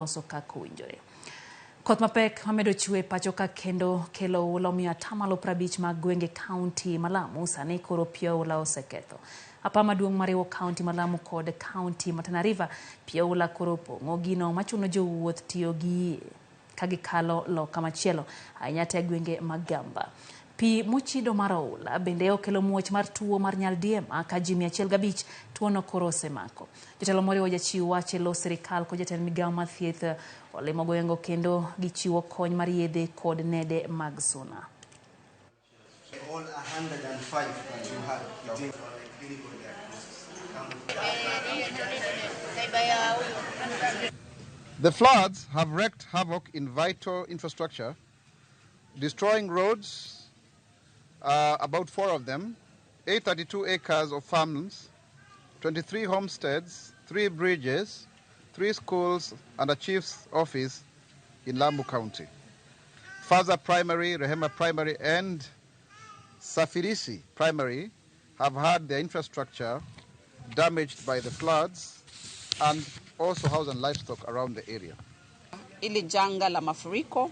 Loso kaka owinjore. Koth mapek mamedo chwe pacho ka kendo kelo oula omiyo atamalo 50 mag gwenge kaunti ma Lamu sani koro pi oula oseketho. Apaa maduong' mariwo kaunti ma Lamu kod kaunti ma Tana River pi oula koro opong'o gino machuno jowuoth tiyo gi yie ka gikalo loka machielo ahinya te gwenge mag Gamba. Pi mochido mar oula bende okelo muoch mar tuo mar nyaldiema ka ji 105 tuono koro osemako. Jotelo moriwo jachiw wach e lo sirikal kod jatend migawo mar thieth olimo gweng'go kendo gichiwo kony mar yedhe kod nede mag suna. All 105 that you had between clinical diagnosis. The floods have wreaked havoc in vital infrastructure, destroying roads, about 4 of them, 832 acres of farms, 23 homesteads, 3 bridges, 3 schools, and a chief's office in Lamu County. Faza Primary, Rehema Primary, and Safirisi Primary have had their infrastructure damaged by the floods and also house and livestock around the area. Ili janga la mafuriko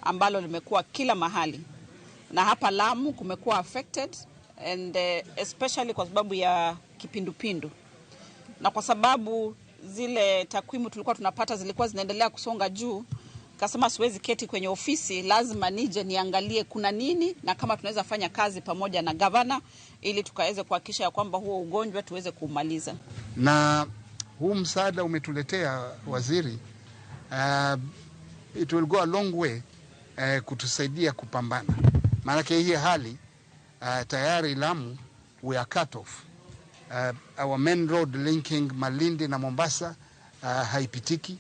ambalo limekuwa kila mahali na hapa Lamu kumekuwa affected and especially kwa sababu ya kipindupindu, na kwa sababu zile takwimu tulikuwa tunapata zilikuwa zinaendelea kusonga juu, kasema siwezi keti kwenye ofisi, lazima nije niangalie kuna nini na kama tunaweza fanya kazi pamoja na gavana ili tukaweze kuhakikisha ya kwamba huo ugonjwa tuweze kuumaliza. Na huu msaada umetuletea waziri, it will go a long way kutusaidia kupambana. Maanake hii hali tayari Lamu we are cut off. Our main road linking Malindi na Mombasa haipitiki.